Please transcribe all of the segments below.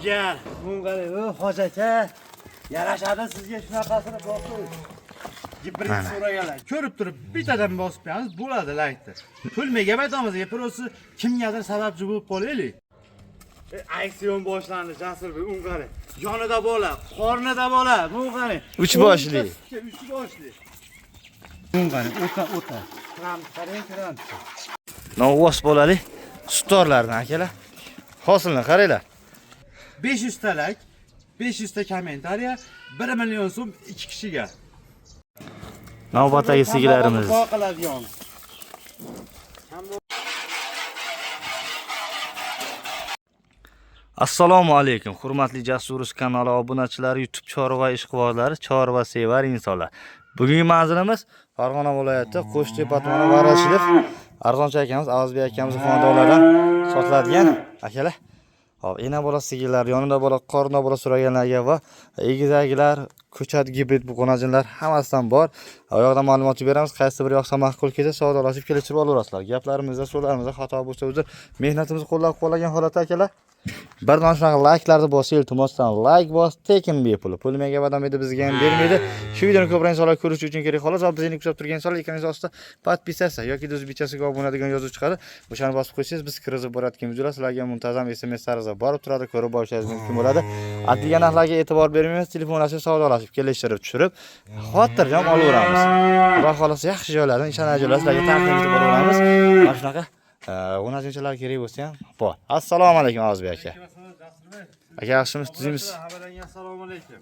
Jigar, bunga hoji aka yarashadi sizga shunaqasini bosib. Gibrid so'raganlar. Ko'rib turib bittadan bosib qo'yamiz, bo'ladi laykni. Pul megabayt olmasa, просто kimgadir sababchi bo'lib qolaylik. Aksiyon boshlandi, Jasurbek, un qarang. Yonida bola, qornida bola, bu qarang. Uch boshli. Uch boshli. Un qarang, o'ta o'ta. Kram, qarang, kram. Novvos bolali sutdorlardan akalar. Hosilni qaranglar. 500 ta like, 500 ta kommentariya, 1 million so'm ikki kishiga. Navbatdagi sigirlarimiz. Qiladigan. Assalomu alaykum, hurmatli Jasuruz kanali obunachilari, YouTube chorva ishqibozlari, chorva sevar insonlar. Bugungi manzilimiz Farg'ona viloyati Qo'shtepa tumani Varashilov. Arzonchi akamiz, Avazbek akamiz xonadonlaridan sotiladigan akalar. Hop, ena bola sigirlar, yonida bola, qornida bola so'raganlarga va egizaklar, ko'chat gibrid buqonajinlar hammasidan bor. Oyoqdan ma'lumot beramiz. Qaysi biri yoqsa ma'qul kelsa savdolashib kelishib olaverasizlar. Gaplarimizda, so'zlarimizda xato bo'lsa uzr. Mehnatimizni qo'llab-quvvatlagan holatda akalar bir dona shunaqa layklarni bosib, iltimosdan layk bos, tekin bepul. Pul menga bermaydi, bizga ham bermaydi. Shu videoni ko'proq insonlar ko'rishi uchun kerak xolos va bizni kuzatib turgan insonlar ekraningiz ostida podpisatsiya yoki do'stbichasiga obuna degan yozuv chiqadi. O'shani bosib qo'ysangiz, biz kirgizib borayotgan videolar sizlarga muntazam SMS tarzida borib turadi, ko'rib borishingiz mumkin bo'ladi. Aytilgan narxlarga e'tibor bermaymiz, telefonlashib, savdolashib, kelishtirib, tushirib, xotirjam olaveramiz. Xudo xohlasa yaxshi joylardan, ishonarli joylardan sizlarga taqdim etib boraveramiz. Mana shunaqa o'najinchalar kerak bo'lsa ham bor. Assalomu alaykum Avazbek aka. Aka yaxshimisiz, tuzukmisiz? Hammalarga assalomu alaykum.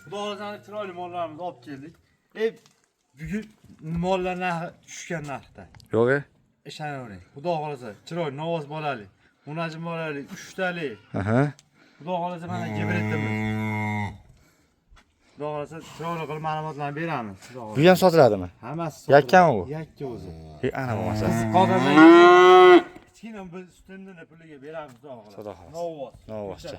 Xudo xohlasa chiroyli mollarimizni olib keldik. Bugun mollar narxi tushgan narxda. Yo'q. E? Ishonavering. Xudo xohlasa chiroyli novoz bolali, munajim bolali, uchtali. Aha. Xudo xohlasa mana gibridimiz. Xudo xohlasa chiroyli qilib ma'lumotlarni beramiz. Xudo Bu xohlasa. ham sotiladimi? Hammasi Yakkami bu? Yakka o'zi. Ana bo'lmasa. Qodamdan kichkina biz sutini puliga beramiz xudo xohlasa. Xudo xohlasa. Novvoz. Novvozcha.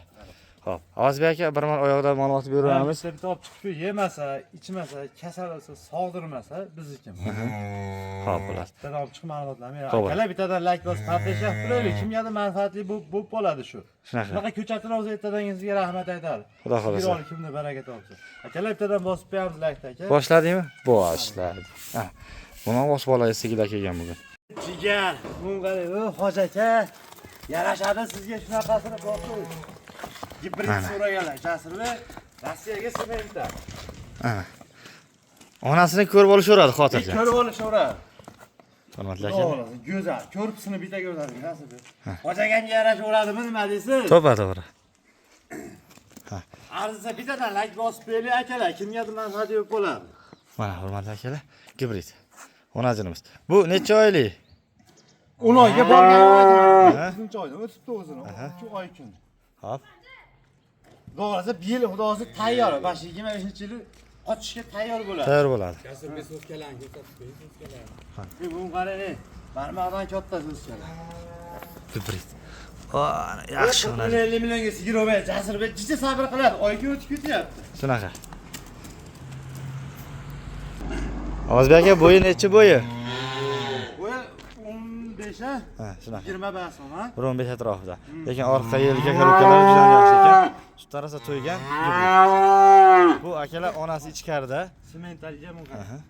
Xo'p, Avazbek aka bir marta oyoqda ma'lumot beraveramiz. Bitta olib chiqib yemasa, ichmasa, kasal bo'lsa, sog'dirmasa bizniki. Xo'p, bo'ladi. Bittadan olib chiqib ma'lumotlarni beramiz. To'g'ri. Akalar bittadan like bosib, podpisa qilib turaylik. Kimgadir manfaatli bo'lib qoladi shu. Shunaqa. Shunaqa ko'chatini o'zi ertadan sizga rahmat aytadi. Xudo xohlasa. Chiroyli kimni baraka topsin. Akalar bittadan bosib qo'yamiz like aka. Boshladingmi? Boshladi. Ha. Buni ovoz bolali sigirlar kelgan bugun. Jigar, bunga hoji aka yarashadi sizga shunaqasini bosib. Gibrid so'raganlar, Jasurbek, Rossiyaga sementa. Ana. Onasini ko'rib olishaveradi xotirjam. Ko'rib olishaveradi. Hurmatli aka. Go'zal, ko'ribsini bitta go'zal, Jasurbek. Hoji akamga yarashaveradimi nima deysiz? To'g'ri, to'g'ri. Arzisa bittadan like bosib qo'yaylik akalar, kimgadir manfaati yo'q bo'ladi. Mana hurmatli akalar, gibrid. Onajinimiz. Bu necha oylik? 10 oyga borgan 9-oydan o'tibdi o'zini. 3 oy kun. Hop. Xudo xohlasa bu yil xudo xohlasa tayyor. Mana shu 25-yili qochishga tayyor bo'ladi. Tayyor bo'ladi. Buni qarang, barmoqdan kattasi o'sgan. Gibrid. Ana yaxshi onajin. 50 millionga sigir olmaydi. Jasurbek jicha sabr qiladi. Oyga o'tib ketyapti. Shunaqa. Avazbek aka bo'yi necha bo'yi? Bu 15 ha? Ha, shunaqa. 20 basom ha? 15 atrofida. Lekin orqa yelka korobkalari juda ham yaxshi ekan. Sut rosa to'ygan. Gibrid. Bu akalar onasi ichkarida. Sementalga buni qarang.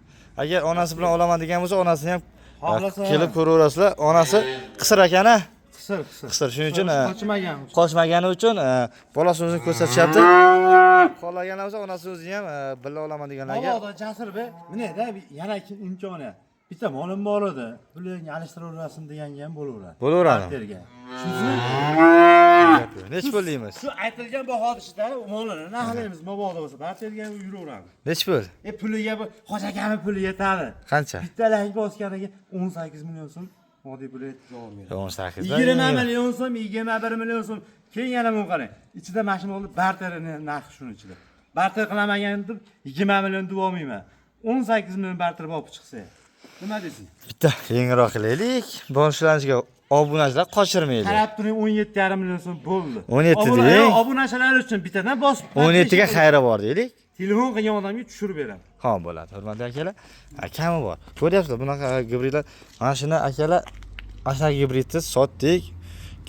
Agar onasi bilan olaman degan bo'lsa, onasini ham Xohlasa. kelib ko'raverasizlar. Onasi qisir ekan a? Qisir, qisir. Qisir. Shuning uchun Qochmagan. qochmagani uchun bolasini o'zini ko'rsatishyapti. Xohlaganlar bo'lsa onasi o'zini ham birga olaman deganlarga Mabodo Jasurbek, mana-da yana imkoniyat. Bitta molim bor edi. Bularni alishtiraversin deganga ham bo'laveradi. Bo'laveradi. Barterga. Tushundingizmi? Gap yo'q. Necha pul deymiz? Shu aytilgan baho ichida molini narxlaymiz mabodo bo'lsa, barterga yuraveramiz. Necha pul? Puliga bu hoji akami puli yetadi. Qancha? Bitta layk bosganiga 18 million so'm moddiy puli yetkazib olmaydi. 18. 20 million so'm, 21 million so'm. Keyin yana buni qarang. Ichida mana shu molni barterini narxi shuni ichida. Barter qilamagan deb 20 million deb olmayman. 18 million barter bo'lib chiqsa. Nima deysiz? Bitta yengilroq qilaylik. Boshlanishiga obunachilar qochirmaylik. Qarab turing 17,5 million so'm bo'ldi. 17 deng. Obunachilar uchun bittadan bosib 17 ga xayri bor deylik. Telefon qilgan odamga tushirib beradi. Ha bo'ladi, hurmatli akalar. Ha, kami bor. Ko'ryapsizlar, bunaqa gibridlar. Mana shuni akalar, mana shunaqa gibridni sotdik.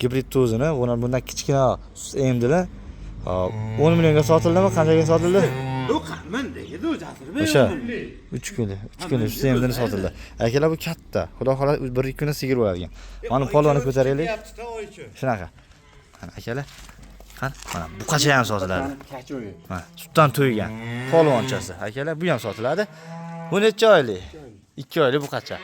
Gibrid o'zini, bundan kichkina emdilar. Hop, 10 millionga sotildimi? Qanchaga sotildi? Bu qanmin deydi u Jasurbek. O'sha 3 kunda, 3 kunda semizini sotildi. Akalar bu katta. Xudo xohlasa 1-2 kunda sigir bo'ladigan. Mana polvonni ko'taraylik. Shunaqa. Mana akalar. Qani, mana buqacha ham sotiladi. Kachoyi. Mana sutdan to'ygan polvonchasi. Akalar bu ham sotiladi. Bu necha oylik? 2 oylik buqacha.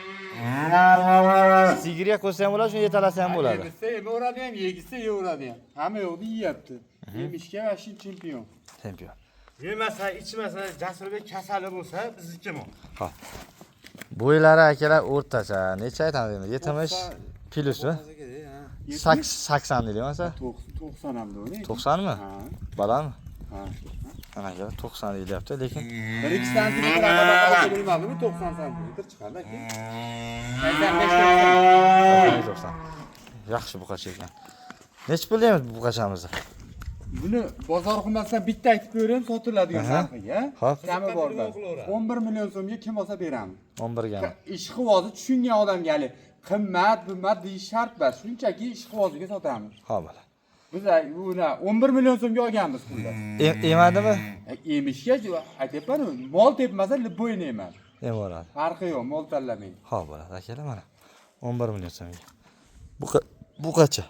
Sigirga qo'ysa ham bo'ladi, shuni yetalasa ham bo'ladi. Yegizsa emaveradi ham, yegizsa yeveradi ham. Hamma yoqda yeyapti. Yemishga vashin chempion. Chempion. Yemasa, ichmasa, Jasurbek kasali bo'lsa, bizniki mol. Hop. Bo'ylari akalar o'rtacha. Necha aytamiz endi? 70 plyusmi? 80 deylik masalan. 90 ham to'g'ri. 90 mi? Ha. Balandmi? Ha. Mana akalar 90 deyilyapti, lekin 1-2 santimetr aqada bilmadimmi? 90 santimetr chiqadi aka. 85 90. Yaxshi buqacha ekan. Necha pul deymiz bu buqachamizni? Buni bozor qilmasdan bitta aytib ko'rayim, sotiladigan narxiga. Hop. Kami bor. 11 million so'mga kim olsa beramiz. 11 gami. Ishqibozi tushungan odamga hali qimmat, qimmat deyish shart emas. Shunchaki ishqiboziga sotamiz. Hop bola. Biz uni 11 million so'mga olganmiz xullas. Emadimi? Emishga aytyapman, mol tepmasa liboyni emadi. Emaveradi. Farqi yo'q, mol tanlamaydi. Hop bo'ladi akalar mana. 11 million so'mga. Buqacha.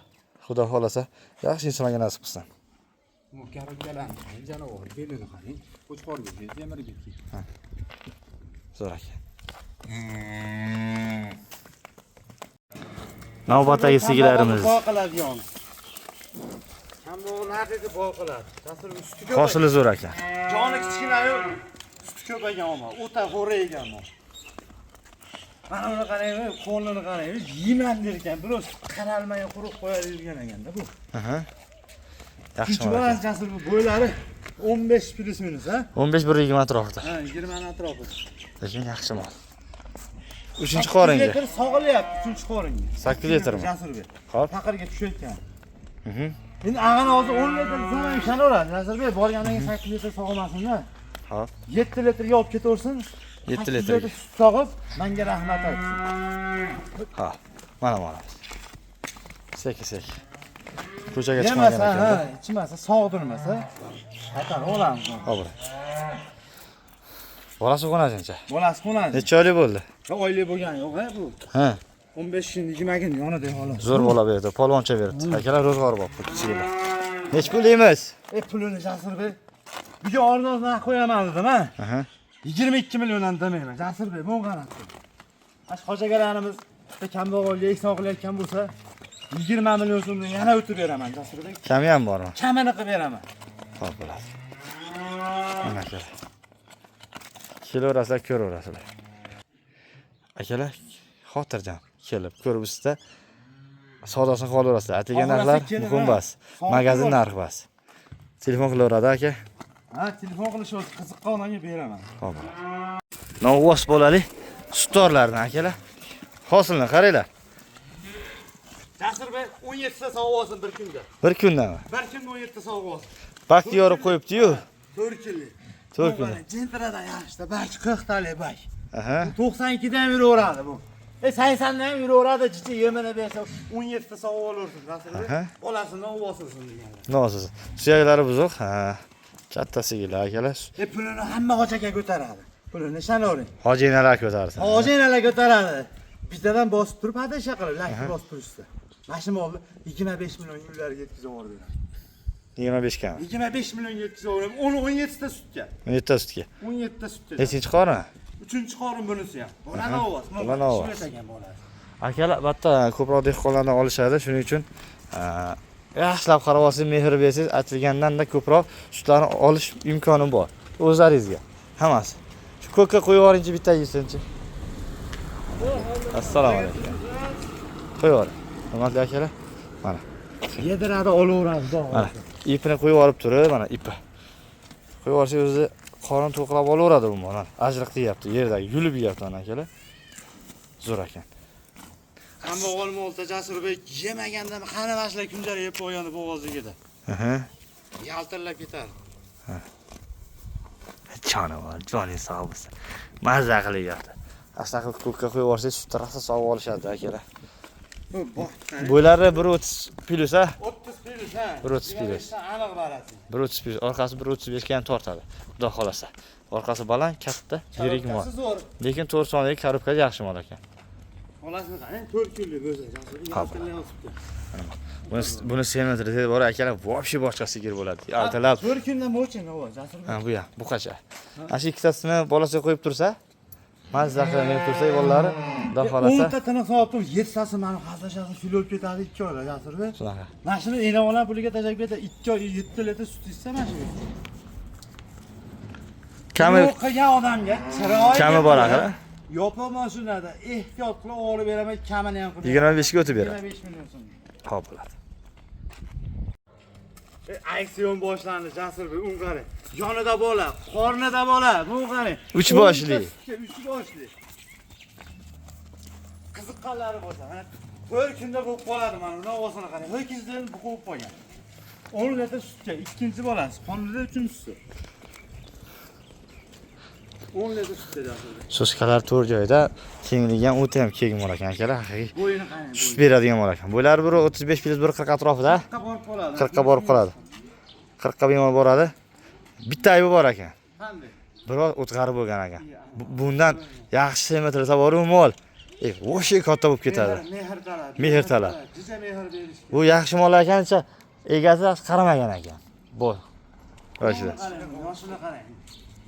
Xudo xolasa yaxshi insonlarga nasib qilsin. Mukarrabgalarni janivor belini qarang. Qo'chqorga temirga ketgan. Zo'r aka. Navbatdagi sigirlarimiz. Qiladigan. Kambog'ni haqiqiy boy qiladi. Jasurbek suti ko'p. Hosili zo'r aka. Joni kichkina-yu, suti ko'p ekan omma. O'ta xo'ra ekan bu. Mana buni qarang, qo'lini qarang, yeyman der ekan. Biroz qaralmay quruq qo'yadi yurgan ekanda bu. Aha. Yaxshi Yaxshi mol aka. Jasurbek bo'ylari 15 plus minus, ha? 15 1.20 atrofida. Ha, 20 ni atrofida. Lekin yaxshi mol. 3-chi qoringa. Litr sog'ilyapti, 3-chi qoringa. 8 litrmi? Jasurbek. Hop. Faqirga tushayotgan. Mhm. Endi ag'ani hozir 10 litr zaman ishanaveradi. Jasurbek borgandan keyin 8 litr sog'masin-da. Hop. 7 litrga olib ketaversin. 7 8 litrga. litr sut sog'ib, menga rahmat aytsin. Ha. Mana molimiz. Sekin-sekin. Ko'chaga chiqmagan Yemasa, ekan. ha, ichmasa, sog'dirmasa, qaytarib olamiz. Hop. Bolasi qo'nasincha. Bolasi qo'nadi. Necha oylik bo'ldi? Oylik bo'lgani yo'q, ha bu. Ha. 15 kun, 20 kun yonida xolos. Zo'r bola berdi, polvoncha berdi. Akalar ro'zg'or bor bu sigirlar. Necha pul deymiz? Pulini Jasurbek. Bugun o'rni narx qo'yaman dedim, ha. Aha. 22 milliondan demayman. Jasurbek, bu qarab. Ash hoji akalarimiz bitta kambag'alga ehson qilayotgan bo'lsa, 20 million so'mdan yana o'tib beraman Jasurbek. Kami ham bormi? Kamini qilib beraman. Hop bo'ladi. Mana akalar. Kelaverasizlar, ko'raverasizlar. Akalar, xotirjam kelib ko'rib ustida savdosini qilib olaverasizlar. Aytilgan Xohlasa narxlar kelib, muhim ha. emas. Soat Magazin bor. narxi emas. Telefon qilaveradi aka. Ha, telefon qilishyapti, qiziqqan odamga beraman. Hop bo'ladi. Novvos bolali sutdorlardan akalar. Hosilni qaranglar. Jasurbek 17 ta sog'ib olsin bir kunda. Bir kundami? Bir kunda 17 ta sog'ib olsin. Bakti yorib qo'yibdi-yu. 4 kunlik. 4 kunda. Jentradan yaxshida, bak 40 talik bak. Aha. 92 da ham yuraveradi bu. 80 da ham yuraveradi, jicha yemini bersa 17 ta sog'ib olaversin Jasurbek. Aha. Bolasini olsin deganlar. Nozisi. Suyaklari buzuq. Ha. Katta sigirlar akalar. Pulini hamma hoji aka ko'taradi. Pulini ishonavering. Hoji enalar ko'tarsin. Hoji enalar ko'taradi. Bittadan bosib turib, hadasha qilib, lakni bosib turishsa. Mana shu molni 25 million yo'llarga yetkazib yubordi. 25 gami. 25 millionga yetkazib yuboraman. 10 17 ta sutga. 17 ta sutga. 17 ta sutga. Nechinchi qorin? 3-chi qorin bunisi ham. Bolani ovoz. Bolani ovoz. Ekan bolasi. Akalar albatta ko'proq dehqonlardan olishadi, shuning uchun yaxshilab qarab olsangiz, mehr bersangiz, aytilgandan-da ko'proq sutlarni olish imkoni bor o'zlaringizga. Hammasi. Shu ko'kka qo'yib yuboringchi bitta yesinchi. Assalomu alaykum. Qo'yib yuboring. Hurmatli akalar, mana. Yediradi, olaveradi. Mana ipini qo'yib yuborib turib, mana ipi. Qo'yib yuborsa o'zi qorin to'qlab olaveradi bu mana. Ajriq deyapti, yerdagi yulib yeyapti mana akalar. Zo'r ekan. Kambag'al molta Jasurbek yemaganda qani mashla kunjara yeb qo'ygani bo'g'ozligida. Aha. Yaltirlab ketadi. Jonivor, joning sog' bo'lsin. Mazza qilib yeyapti. Asna qilib ko'kka qo'yib yuborsangiz, sutni rosa sog'ib olishadi akalar. Bu bosh qarang. Bo'ylari 1.30 plus a? 30 plus ha. 1.30 plus. Aniq barasi. 1.30 plus. Orqasi 1.35 ga ham tortadi. Xudo xolasa. Orqasi baland, katta, yirik mol. Korobkasi zo'r. Lekin 4 sonlik korobkada yaxshi mol ekan. Bolasini qarang, 4 kunlik o'zi. Ha, Jasur yotibdi. Buni semirtirsa bor akalar, вообще boshqa sigir bo'ladi. Ertalab 4 kundan mo'chin, o, Jasur. Ha, bu ham, bu qacha. Mana shu ikkitasini bolasiga qo'yib tursa, mazza qilib yeb tursa bolalari, xudo xolasa. 10 ta tiniq soatib turib, 7tasi mani hazilashasi fil bo'lib ketadi 2 oyda Jasurbek. Shunaqa. Mana shuni ena bola puliga tashlab ketadi 2 oy 7 litr sut ichsa mana shu. Kami Yo'q qilgan odamga chiroyli kami bor axir. Yopiq mashinada ehtiyot qilib olib beraman, kamini ham qilib. 25 ga o'tib beradi. 25 million so'm. Xo'p bo'ladi. Aksiyon boshlandi Jasurbek, uni qarang. Yonida bola, qornida bola, buni qarang. Uch boshli. Uch boshli. Qiziqqanlari bo'lsa, mana 4 kunda bo'lib qoladi mana uni ovozini qarang. Ho'kizdan buqib qolgan. 10 litr sutga ikkinchi bolasi, qornida uchinchisi. 10 litr sutga Jasurbek. So'skalar to'rt joyda, kengligi ham o'ta ham keng mol ekan akalar, haqiqiy Bo'yini qarang. sut beradigan mol ekan. Bo'ylari 1.35 plus 1.40 atrofida, 40 ga borib qoladi. 40 ga borib qoladi. 40 ga bemalol boradi. Bitta aybi bor ekan. Qanday? Biroz o'tg'ari bo'lgan ekan. Bundan yaxshi semirtirsa boru mol, вообще katta bo'lib ketadi. Mehr talab. Mehr talab. Jicha mehr berish. Bu yaxshi mol ekancha egasi yaxshi qaramagan ekan. Bu. Yoshida. Yoshini qarang.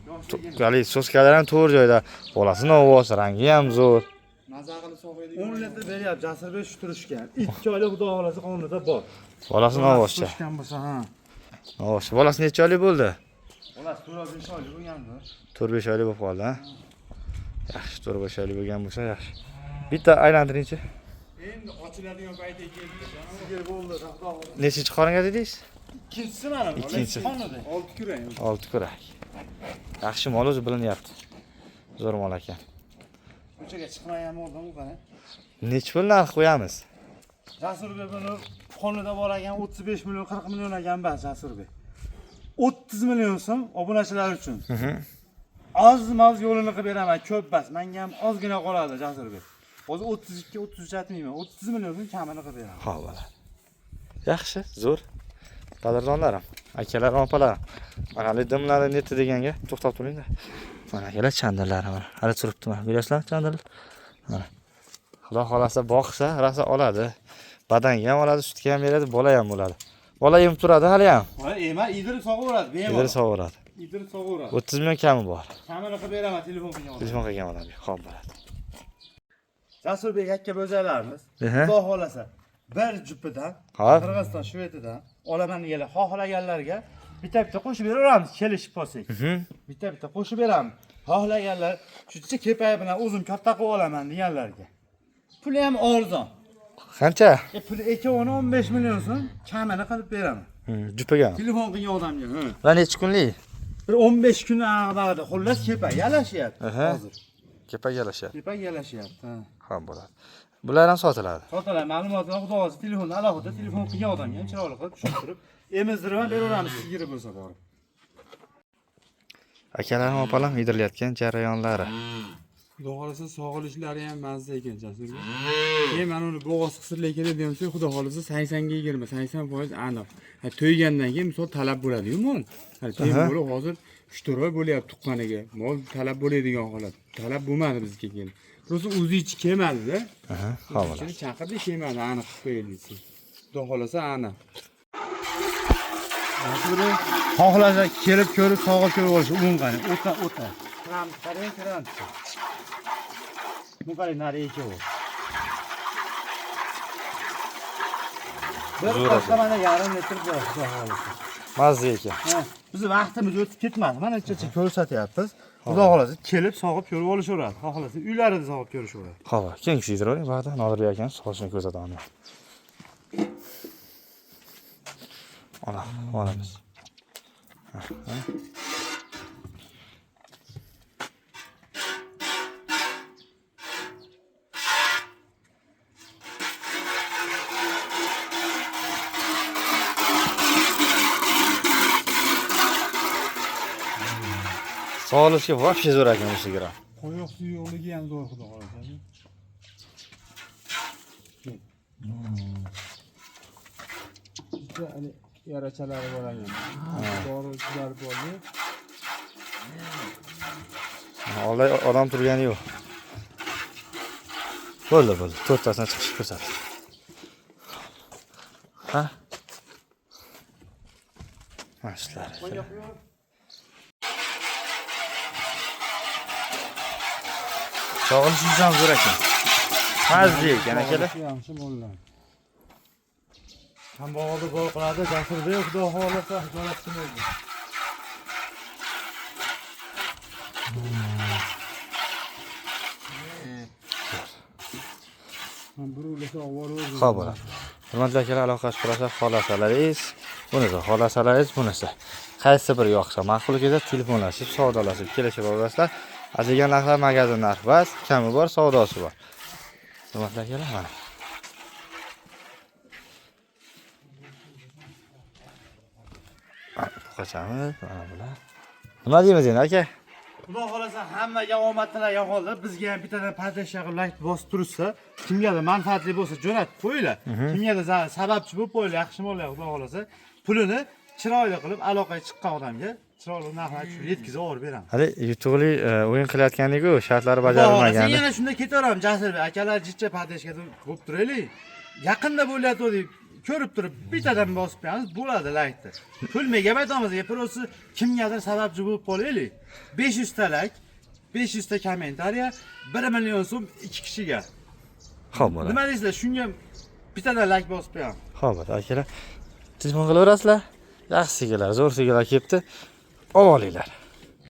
Yoshligini. Haligi so'skalar ham to'g'ri joyda. Bolasini ovozi, rangi ham zo'r. Maza qilib sog'aydigan. 10 litr beryapti Jasurbek shu turishga. 2 oylik xudo xolasa qonunida bor. Bolasini ovozcha. Turishgan bo'lsa, ha. Ovozcha. Bolasi necha oylik bo'ldi? Bolasi 4-5 oylik bo'lgandi. 4-5 oylik bo'lib qoldi, ha? Yaxshi, 4-5 oylik bo'lgan bo'lsa yaxshi. Bitta aylantiringchi. Endi ochiladigan paytga keldi. Sigir bo'ldi, xudo xolasa. Nechinchi qoringa dedingiz? Ikkinchisi mana bu. Ikkinchisi. Qonida. 6 kurak. 6 kurak. Yaxshi mol o'zi bilinyapti. Zo'r mol ekan. Ko'chaga chiqmagan odam u qarang. Necha pul narx qo'yamiz? Jasurbek buni qonida bor ekan 35 million, 40 million ekan bas Jasurbek. 30 million so'm obunachilar uchun. Oz-moz yo'lini qilib beraman, ko'p bas. Menga ham ozgina qoladi Jasurbek. Hozir 32, 33 aytmayman. 30 million so'm kamini qilib beraman. Xo'p, bo'ladi. Yaxshi, zo'r. Qadrdonlarim, akalarim, opalarim. Mana hali dimlari neti deganga to'xtab turingda. Mana akalar chandirlari mana. Hali turibdi mana. Bilasizlarmi chandirlar? Mana. Xudo xolasa boqsa, rosa oladi. Badanga ham oladi, sutga ham beradi, bola ham bo'ladi. Bola yemib turadi hali ham. Voy, ema idirib sog'averadi, bemalol. Yedirib sog'averadi. Idirib sog'averadi. 30 million kami bor. Kamini qilib beraman telefon qilgan odam. Telefon qilgan odamga. Xo'p bo'ladi. Jasurbek aka bo'zalarimiz. Aha. Xudo xolasa bir jupidan Hop. Qirg'iziston Shvediyadan olaman deganlar xohlaganlarga bitta-bitta qo'shib beraveramiz, kelishib qolsak. Bitta-bitta qo'shib beramiz. Xohlaganlar shuncha kepagi bilan o'zim katta qilib olaman deganlarga. Puli ham arzon. Qancha? Puli ikkovini 15 million so'm kamini qilib beraman. Jupaga. Telefon qilgan odamga. Va necha kunlik? Bir 15 kun ag'dag'ida xullas kepak yalashyapti hozir. Kepak yalashyapti. Kepak yalashyapti. Ha. Xo'p bo'ladi. Bular ham sotiladi. Sotalar ma'lumotini xudo xohlasa telefonda alohida telefon qilgan odamga ham chiroyli qilib tushuntirib, emizdirib ham beraveramiz sigiri bo'lsa borib. Akalarim, opalarim yedirilayotgan jarayonlari. Xudo xolasa sog'ilishlari ham mazza ekan Jasurbek. Keyin mana uni bo'g'oz qisirlik kerak deyapsiz, xudo xolasa 80 ga 20, 80% aniq. Ha, to'ygandan keyin misol talab bo'ladi-yu mol. Ha, keyin bo'lib hozir 3-4 oy bo'lyapti tuqqaniga. Mol talab bo'ladigan holat. Talab bo'lmadi bizga keyin. Rosa o'zi ichi kelmadi-da. Aha, xo'p bo'ladi. Ichini chaqirdi, kelmadi, aniq qilib qo'yaylik. Xudo xolasa aniq. Xohlasa kelib ko'rib, sog'ib ko'rib olish un qani, o'ta o'ta. Kiram, qarang, kiram. Bu qarang, nari ikkovi. Bir Zo'r qoshiqda mana yarim litr bor, xudo xohlasa. Mazza ekan. Ha, bizni vaqtimiz o'tib ketmadi. Mana ichacha ko'rsatyapmiz. Xudo xohlasa kelib sog'ib ko'rib olishaveradi. Xohlasa uylarida sog'ib ko'rishaveradi. Xo'p, keyingisi yediravering, ba'da Nodirbek akamiz sochini ko'rsataman. Ona, olamiz. Sog'lishga вообще zo'r ekan bu sigir ham. Qo'yoq suyuqligi ham zo'r xudo xolasa. Bitta hali yarachalari bor ekan. Dori tuzalib bo'ldi. Oldi odam turgani yo'q. Bo'ldi, bo'ldi. To'rttasini chiqishib ko'rsat. Ha? Mana shular. Sog'ilish ham zo'r ekan. Mazli ekan akalar. Yaxshi mollar. Kambag'alda gol qiladi, Jasurbek xudo xohlasa hijolat qilmaydi. Ham bir ulasa ovoraveradi. Xo'p bo'ladi. Hurmatli akalar, aloqa qurasa xolasalaringiz, bunisi xolasalaringiz, bunisi. Qaysi biri yoqsa, ma'qul kelsa telefonlashib, savdolashib kelishib olasizlar. Azigan narxlar magazin narxi bas, kami bor, savdosi bor. Hurmatli akalar, mana. Qochamiz, mana bular. Nima deymiz endi aka? Xudo xohlasa hammaga omad tilagan holda bizga ham bittadan podeshka qilib layk bosib turishsa, kimgadir manfaatli bo'lsa jo'natib qo'yinglar. Kimgadir sababchi bo'lib qo'yinglar, yaxshi mollar xudo xohlasa. Pulini chiroyli qilib aloqaga chiqqan odamga chiroyli narxlar tushirib yetkazib olib beramiz. Hali yutuqli o'yin qilayotganlik-ku, shartlari Xudo xohlasa bajarilmagandi. yana shunda ketaveramiz Jasurbek akalar jicha podeshkada bo'lib turaylik. Yaqinda bo'lyapti deb ko'rib turib bittadan bosib qo'yamiz, bo'ladi laykni. Pul megabayt olmasa, prosta kimgadir sababchi bo'lib qolaylik. 500 ta layk, 500 ta kommentariya, 1 million so'm ikki kishiga. Xo'p bo'ladi. Nima deysizlar? Shunga bittadan layk bosib qo'yamiz. Xo'p, akalar. Telefon qilaverasizlar. Yaxshi sigirlar, zo'r sigirlar kelibdi. Olib olinglar.